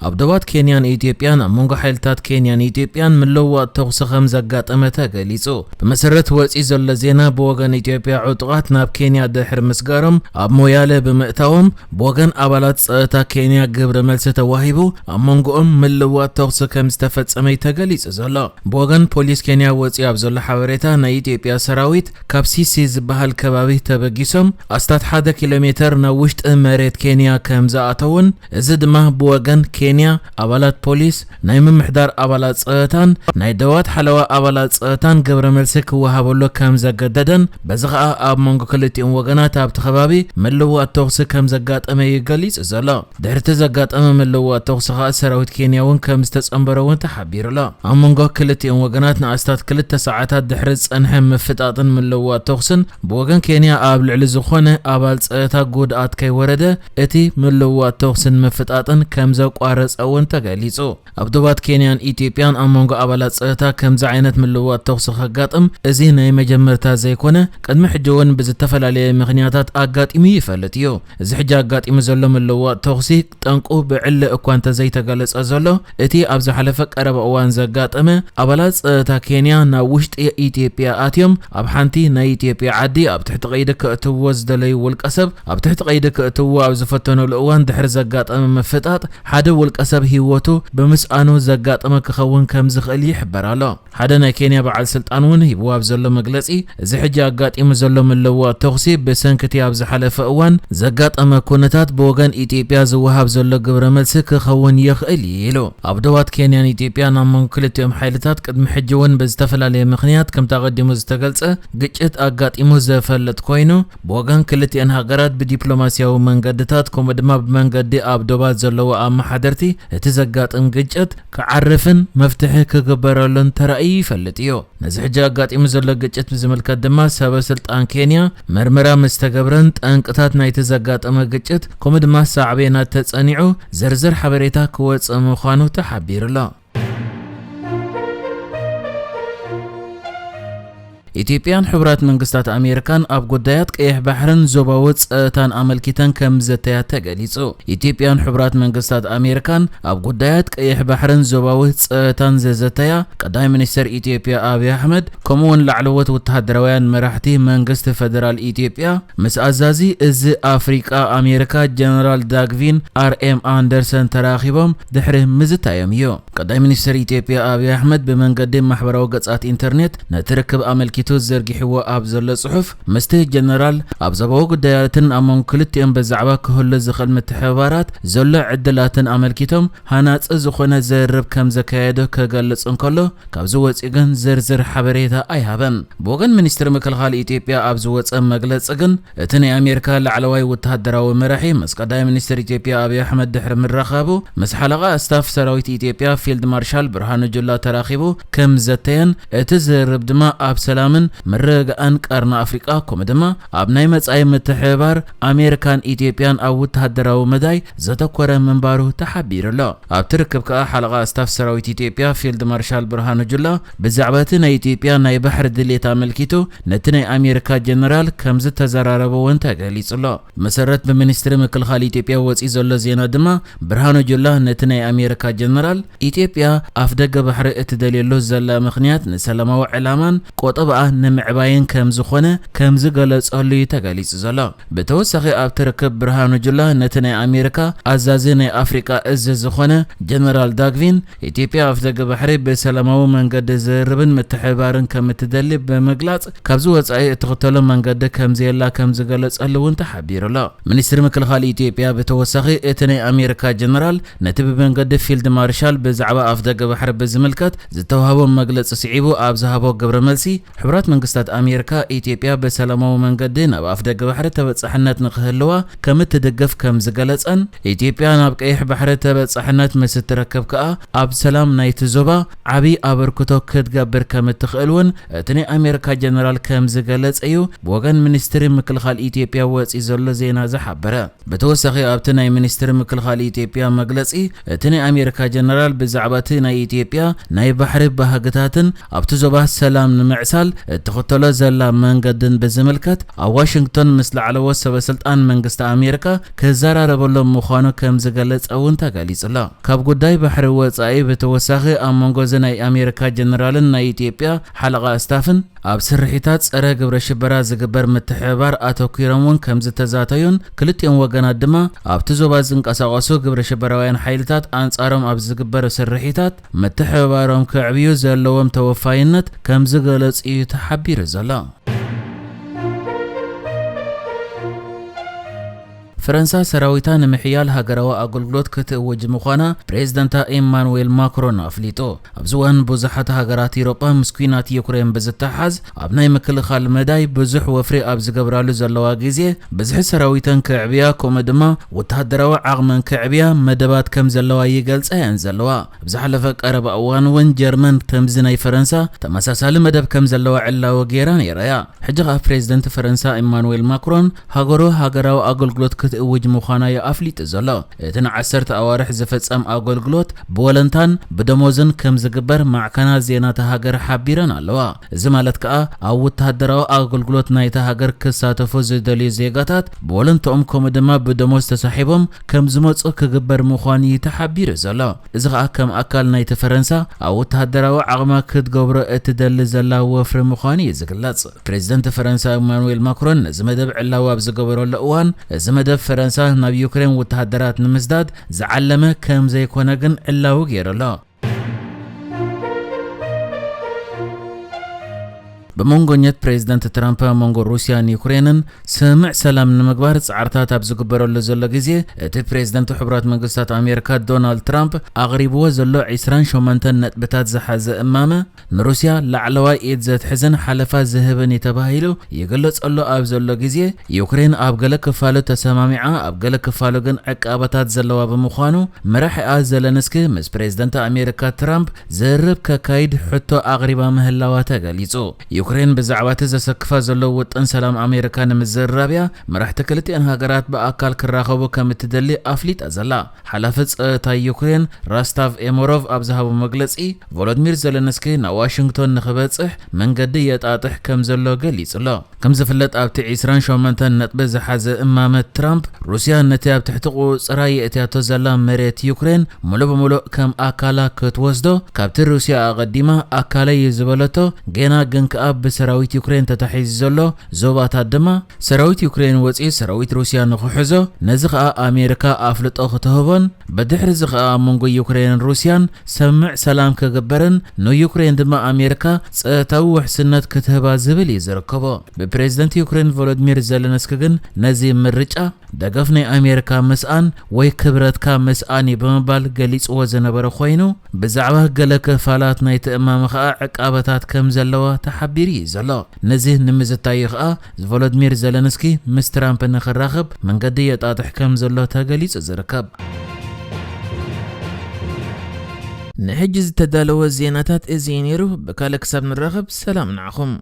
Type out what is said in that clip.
ኣብ ዶባት ኬንያን ኢትዮጵያን ኣብ መንጎ ሓይልታት ኬንያን ኢትዮጵያን ምልውዋጥ ተኹሲ ከም ዘጋጠመ ተገሊጹ። ብመሰረት ወጺ ዘሎ ዜና፣ ብወገን ኢትዮጵያ ዕጡቓት ናብ ኬንያ ድሕሪ ምስጋሮም ኣብ ሞያለ ብምእታዎም፣ ብወገን ኣባላት ጸጥታ ኬንያ ግብረ መልሲ ተዋሂቡ ኣብ መንጎኦም ምልውዋጥ ተኹሲ ከም ዝተፈጸመ እዩ ተገሊጹ ዘሎ። ብወገን ፖሊስ ኬንያ ወጺ ኣብ ዘሎ ሓበሬታ፣ ናይ ኢትዮጵያ ሰራዊት ካብ ሲሲ ዝበሃል ከባቢ ተበጊሶም ኣስታት ሓደ ኪሎ ሜተር ናብ ውሽጢ መሬት ኬንያ ከም ዝኣተውን፣ እዚ ድማ ብወገን ኬንያ ኣባላት ፖሊስ፣ ናይ ምምሕዳር ኣባላት ጸጥታን ናይ ደባት ሓለዋ ኣባላት ጸጥታን ግብረ መልሲ ክወሃበሉ ከም ዘገደደን፣ በዚ ኸኣ ኣብ መንጎ ክልቲኦም ወገናት ኣብቲ ከባቢ ምልውዋጥ ተኹሲ ከም ዘጋጠመ እዩ ገሊጹ ዘሎ። ድሕሪ እቲ ዘጋጠመ ምልውዋጥ ተኹሲ ኸኣ ሰራዊት ኬንያ እውን ከም ዝተጸንበረ እውን ተሓቢሩ ኣሎ። ኣብ መንጎ ክልቲኦም ወገናት ንኣስታት ክልተ ሰዓታት ድሕሪ ዝጸንሐ ምፍጣጥን ምልውዋጥ ተኹስን ብወገን ኬንያ ኣብ ልዕሊ ዝኾነ ኣባል ጸጥታ ጉድኣት ከይወረደ እቲ ምልውዋጥ ተኹስን ምፍጣጥን ከም ዘቋረጸ እውን ተገሊጹ። ኣብ ዶባት ኬንያን ኢትዮጵያን ኣብ መንጎ ኣባላት ጸጥታ ከምዚ ዓይነት ምልውዋጥ ተኹሲ ከጋጥም እዚ ናይ መጀመርታ ዘይኮነ፣ ቅድሚ ሕጂ እውን ብዝተፈላለየ ምኽንያታት ኣጋጢሙ ይፈልጥ እዩ። እዚ ሕጂ ኣጋጢሙ ዘሎ ምልውዋጥ ተኹሲ ጠንቁ ብዕሊ እኳ እንተዘይተገለጸ ዘሎ፣ እቲ ኣብ ዝሓለፈ ቀረባ እዋን ዘጋጠመ ኣባላት ጸጥታ ኬንያ ናብ ውሽጢ ኢትዮጵያ ኣትዮም ኣብ ሓንቲ ናይ ኢትዮጵያ ዓዲ ኣብ ትሕቲ ቀይዲ ከእትውዎ ዝደለዩ ውልቀሰብ ኣብ ትሕቲ ቀይዲ ከእትውዎ ኣብ ዝፈተኑሉ እዋን ድሕሪ ዘጋጠመ ምፍጣጥ ሓደ ውልቀሰብ ህይወቱ ብምስኣኑ ዘጋጠመ ክኸውን ከም ዝኽእል ይሕበር ኣሎ። ሓደ ናይ ኬንያ በዓል ስልጣን እውን ሂብዎ ኣብ ዘሎ መግለጺ፣ እዚ ሕጂ ኣጋጢሙ ዘሎ ምልውዋጥ ተኹሲ ብሰንኪ እቲ ኣብ ዝሓለፈ እዋን ዘጋጠመ ኩነታት ብወገን ኢትዮጵያ ዝወሃብ ዘሎ ግብረ መልሲ ክኸውን ይኽእል እዩ ኢሉ። ኣብ ዶባት ኬንያን ኢትዮጵያን ኣብ መንጎ ክልቲኦም ሓይልታት ቅድሚ ሕጂ እውን ብዝተፈላለየ ምኽንያት ከምቲ ኣቐዲሙ ዝተገልጸ ግጭት ኣጋጢሙ ዘፈልጥ ኮይኑ፣ ብወገን ክልቲአን ሃገራት ብዲፕሎማስያዊ መንገድታት ከምኡ ድማ ብመንገዲ ኣብ ዶባት ዘለዉ ኣመሓደርቲ እቲ ዘጋጥም ግጭት ክዓርፍን መፍትሒ ክግበረሉን ተራእዩ ይፈልጥ እዩ። ነዚ ሕጂ ኣጋጢሙ ዘሎ ግጭት ብዝምልከት ድማ ሰበ ስልጣን ኬንያ መርመራ ምስ ተገብረን ጠንቅታት ናይቲ ዘጋጠመ ግጭት ከምኡ ድማ ሳዕቤናት ተጸኒዑ ዝርዝር ሓበሬታ ክወጽእ ምዃኑ ተሓቢሩ ኣሎ። ኢትዮጵያን ሕቡራት መንግስታት ኣሜሪካን ኣብ ጉዳያት ቀይሕ ባሕርን ዞባዊ ጸጥታን ኣመልኪተን ከም ዘተያ ተገሊጹ። ኢትዮጵያን ሕቡራት መንግስታት ኣሜሪካን ኣብ ጉዳያት ቀይሕ ባሕርን ዞባዊ ጸጥታን ዘዘተያ ቀዳማይ ሚኒስትር ኢትዮጵያ ኣብይ ኣሕመድ፣ ከምኡ እውን ላዕለዎት ወተሃደራውያን መራሕቲ መንግስቲ ፈደራል ኢትዮጵያ ምስ ኣዛዚ እዚ ኣፍሪቃ ኣሜሪካ ጀነራል ዳግቪን ኣር ኤም ኣንደርሰን ተራኺቦም ድሕሪ ምዝታዮም እዩ። ቀዳማይ ሚኒስትር ኢትዮጵያ ኣብይ ኣሕመድ ብመንገዲ ማሕበራዊ ገጻት ኢንተርኔት ነቲ ርክብ ኣመልኪቱ ዘርጊሕዎ ኣብ ዘሎ ጽሑፍ፣ ምስቲ ጀነራል ኣብ ዞባዊ ጉዳያትን ኣብ መንጎ ክልቲኦም ብዛዕባ ክህሉ ዝኽእል ምትሕብባራት ዘሎ ዕድላትን ኣመልኪቶም ሃናጺ ዝኾነ ዝርርብ ከም ዘካየዱ ክገልጽ እንከሎ፣ ካብዚ ወጺኡ ግን ዝርዝር ሓበሬታ ኣይሃበን። ብወገን ሚኒስትሪ ምክልኻል ኢትዮጵያ ኣብ ዝወጸ መግለጺ ግን፣ እቲ ናይ ኣሜሪካ ላዕለዋይ ወተሃደራዊ መራሒ ምስ ቀዳማይ ሚኒስትር ኢትዮጵያ ኣብይ ኣሕመድ ድሕሪ ምርኻቡ፣ ምስ ሓለቓ ስታፍ ሰራዊት ኢትዮጵያ ፊልድ ማርሻል ብርሃኑ ጁላ ተራኺቡ ከም ዘተየን፣ እቲ ዝርርብ ድማ ኣብ ሰላምን ምርግጋእን ቀርኒ ኣፍሪቃ፣ ከምኡ ድማ ኣብ ናይ መጻኢ ምትሕብባር ኣሜሪካን ኢትዮጵያን ኣብ ወተሃደራዊ መዳይ ዘተኮረ ምንባሩ ተሓቢሩ ኣሎ። ኣብቲ ርክብ ከኣ ሓለቓ ስታፍ ሰራዊት ኢትዮጵያ ፊልድ ማርሻል ብርሃኑ ጁላ ብዛዕባ እቲ ናይ ኢትዮጵያ ናይ ባሕሪ ድሌት ኣመልኪቱ ነቲ ናይ ኣሜሪካ ጀነራል ከም ዝተዘራረበ እውን ተገሊጹ ኣሎ። ብመሰረት ብሚኒስትሪ ምክልኻል ኢትዮጵያ ወጺኡ ዘሎ ዜና ድማ፣ ብርሃኑ ጁላ ነቲ ናይ ኣሜሪካ ጀነራል፣ ኢትዮጵያ ኣፍደገ ባሕሪ እትደልየሉ ዘላ ምኽንያት ንሰላማዊ ዕላማን ቆጠባኣ ንምዕባይን ከም ዝኾነ ከም ዝገለጸሉ እዩ ተገሊጹ ዘሎ። ብተወሳኺ ኣብቲ ርክብ ብርሃኑ ጁላ ነቲ ናይ ኣሜሪካ ኣዛዚ ናይ ኣፍሪቃ እዝ ዝኾነ ጀነራል ዳግቪን፣ ኢትዮጵያ ኣፍደገ ባሕሪ ብሰላማዊ መንገዲ ዝርርብን ምትሕብባርን ከም እትደሊ ብምግላጽ፣ ካብዚ ወጻኢ እትኽተሎ መንገዲ ከም ዘየላ ከም ዝገለጸሉ እውን ተሓቢሩ ኣሎ። ሚኒስትሪ ምክልኻል ኢትዮጵያ ብተወሳኺ እቲ ናይ ኣሜሪካ ጀነራል ነቲ ብመንገዲ ፊልድ ማርሻል ብዛዕባ ኣፍደገ ባሕሪ ብዝምልከት ዝተዋህቦ መግለጺ ስዒቡ ኣብ ዝሃቦ ግብረ መልሲ፣ ሕቡራት መንግስታት ኣሜሪካ ኢትዮጵያ ብሰላማዊ መንገዲ ናብ ኣፍደገ ባሕሪ ተበጻሕነት ንኽህልዋ ከም እትድግፍ ከም ዝገለጸን፣ ኢትዮጵያ ናብ ቀይሕ ባሕሪ ተበጻሕነት ምስ እትረክብ ከኣ ኣብ ሰላም ናይቲ ዞባ ዓቢ ኣበርክቶ ክትገብር ከም እትኽእል እውን እቲ ናይ ኣሜሪካ ጀነራል ከም ዝገለጸ እዩ ብወገን ሚኒስትሪ ምክልኻል ኢትዮጵያ ወጺኡ ዘሎ ዜና ዝሓበረ። ብተወሳኺ ኣብቲ ናይ ሚኒስትሪ ምክልኻል ኢትዮጵያ መግለጺ፣ እቲ ናይ ኣሜሪካ ጀነራል ብዛዕባ እቲ ናይ ኢትዮጵያ ናይ ባሕሪ ባህግታትን ኣብቲ ዞባ ሰላም ንምዕሳል እትኽተሎ ዘላ መንገድን ብዝምልከት ኣብ ዋሽንግቶን ምስ ላዕለዎት ሰበ ስልጣን መንግስቲ ኣሜሪካ ክዘራረበሎም ምዃኑ ከም ዝገለጸ እውን ተገሊጹ ኣሎ። ካብ ጉዳይ ባሕሪ ወጻኢ ብተወሳኺ ኣብ መንጎ እዚ ናይ ኣሜሪካ ጀነራልን ናይ ኢትዮጵያ ሓለቓ ስታፍን ኣብ ስርሒታት ጸረ ግብረ ሽበራ ዝግበር ምትሕብባር ኣተኲሮም እውን ከም ዝተዛተዩን ክልቲኦም ወገናት ድማ ኣብቲ ዞባ ዝንቀሳቐሱ ግብረ ሽበራውያን ሓይልታት ኣንጻሮም ኣብ ዝግበር ስርሒታት ምትሕብባሮም ከዕብዩ ዘለዎም ተወፋይነት ከም ዝገለጹ እዩ ተሓቢሩ ዘሎ። ፈረንሳ ሰራዊታ ንምሕያል ሃገራዊ ኣገልግሎት ክትእውጅ ምዃና ፕሬዝደንታ ኢማኑዌል ማክሮን ኣፍሊጡ። ኣብዚ እዋን ብዙሓት ሃገራት ኤውሮጳ ምስ ኲናት ዩክሬን ብዝተሓዝ ኣብ ናይ ምክልኻል መዳይ ብዙሕ ወፍሪ ኣብ ዝገብራሉ ዘለዋ ግዜ፣ ብዝሒ ሰራዊተን ክዕብያ ከምኡ ድማ ወተሃደራዊ ዓቕመን ክዕብያ መደባት ከም ዘለዋ ይገልጻ እየን ዘለዋ። ኣብ ዝሓለፈ ቀረባ እዋን እውን ጀርመን ከምዚ ናይ ፈረንሳ ተመሳሳሊ መደብ ከም ዘለዋ ዕላዊ ገይራ ነይራ እያ። ሕጂ ከኣ ፕሬዝደንት ፈረንሳ ኢማኑዌል ማክሮን ሃገሩ ሃገራዊ ኣገልግሎት ክትእውጅ ምዃና እዩ ኣፍሊጡ ዘሎ። እቲ ንዓሰርተ ኣዋርሕ ዝፍጸም ኣገልግሎት ብወለንታን ብደሞዝን ከም ዝግበር ማዕከናት ዜና እታ ሃገር ሓቢረን ኣለዋ። እዚ ማለት ከኣ ኣብ ወተሃደራዊ ኣገልግሎት ናይታ ሃገር ክሳተፉ ዝደልዩ ዜጋታት ብወለንትኦም ከምኡ ድማ ብደሞዝ ተሳሒቦም ከም ዝመጹ ክግበር ምዃኑ እዩ ተሓቢሩ ዘሎ። እዚ ከኣ ከም ኣካል ናይቲ ፈረንሳ ኣብ ወተሃደራዊ ዓቕማ ክትገብሮ እትደሊ ዘላ ወፍሪ ምዃኑ እዩ ዝግለጽ። ፕሬዝደንት ፈረንሳ ኢማኑዌል ማክሮን ነዚ መደብ ዕላዊ ኣብ ዝገበረሉ እዋን፣ እዚ መደብ ፈረንሳ ናብ ዩክሬን ወተሃደራት ንምስዳድ ዝዓለመ ከም ዘይኮነ ግን ዕላዊ ገይሩ ኣሎ። ብመንጎኘት ፕሬዝደንት ትራምፕ ኣብ መንጎ ሩስያን ዩክሬንን ስምምዕ ሰላም ንምግባር ጻዕርታት ኣብ ዝግበረሉ ዘሎ ግዜ፣ እቲ ፕሬዝደንት ሕቡራት መንግስታት ኣሜሪካ ዶናልድ ትራምፕ ኣቕሪብዎ ዘሎ ዒስራን ሸሞንተን ነጥብታት ዝሓዘ እማመ፣ ንሩስያ ላዕለዋይ ኢድ ዘትሕዝን ሓለፋ ዝህብን እዩ ተባሂሉ ይግለጸሉ ኣብ ዘሎ ግዜ፣ ዩክሬን ኣብ ገለ ክፋሉ ተሰማሚዓ፣ ኣብ ገለ ክፋሉ ግን ዕቃበታት ዘለዋ ብምዃኑ፣ መራሒኣ ዘለንስኪ ምስ ፕሬዝደንት ኣሜሪካ ትራምፕ ዝርርብ ከካይድ ሕቶ ኣቕሪባ ምህላዋ ተገሊጹ። ዩክሬን ብዛዕባ እቲ ዘሰክፋ ዘሎ ውጥን ሰላም ኣሜሪካ ንምዝርራብ እያ መራሕቲ ክልቲኣን ሃገራት ብኣካል ክራኸቡ ከም እትደሊ ኣፍሊጣ ዘላ። ሓላፊ ጸጥታ ዩክሬን ራስታቭ ኤሞሮቭ ኣብ ዝሃቦ መግለጺ፣ ቮሎድሚር ዘለንስኪ ናብ ዋሽንግቶን ንኽበጽሕ መንገዲ የጣጥሕ ከም ዘሎ ገሊጹ ኣሎ። ከም ዝፍለጥ፣ ኣብቲ ዒስራን ሸሞንተን ነጥቢ ዝሓዘ እማመ ትራምፕ፣ ሩስያ ነቲ ኣብ ትሕቲ ቁጽራ የእትያቶ ዘላ መሬት ዩክሬን ሙሉእ ብሙሉእ ከም ኣካላ ክትወስዶ፣ ካብቲ ሩስያ ኣቐዲማ ኣካለይ እዩ ዝበለቶ፣ ጌና ግን ከኣ ብሰራዊት ዩክሬን ተታሒዙ ዘሎ ዞባታት ድማ ሰራዊት ዩክሬን ወጺኡ ሰራዊት ሩስያ ንኽሕዞ፣ ነዚ ከኣ ኣሜሪካ ኣፍልጦ ክትህቦን፣ ብድሕሪ እዚ ከኣ ኣብ መንጎ ዩክሬንን ሩስያን ሰምምዕ ሰላም ክግበርን፣ ንዩክሬን ድማ ኣሜሪካ ጸጥታዊ ውሕስነት ክትህባ ዝብል እዩ ዝርከቦ። ብፕሬዝደንት ዩክሬን ቮሎዲሚር ዘለንስኪ ግን ነዚ ምርጫ ደገፍ ናይ ኣሜሪካ ምስኣን ወይ ክብረትካ ምስኣን እዩ ብምባል ገሊጽዎ ዝነበረ ኮይኑ፣ ብዛዕባ ገለ ክፋላት ናይቲ እማመ ከኣ ዕቃበታት ከም ዘለዋ ተሓቢሩ እዩ ዘሎ። ነዚ ንምዝታይ እዩ ከኣ ቮሎዲሚር ዘለንስኪ ምስ ትራምፕ ንኽራኸብ መንገዲ የጣጥሕ ከም ዘሎ ተገሊጹ ዝርከብ። ንሕጂ ዝተዳለወ ዜናታት እዚ እዩ ነይሩ። ብካልእ ክሳብ ንራኸብ ሰላም ንዓኹም።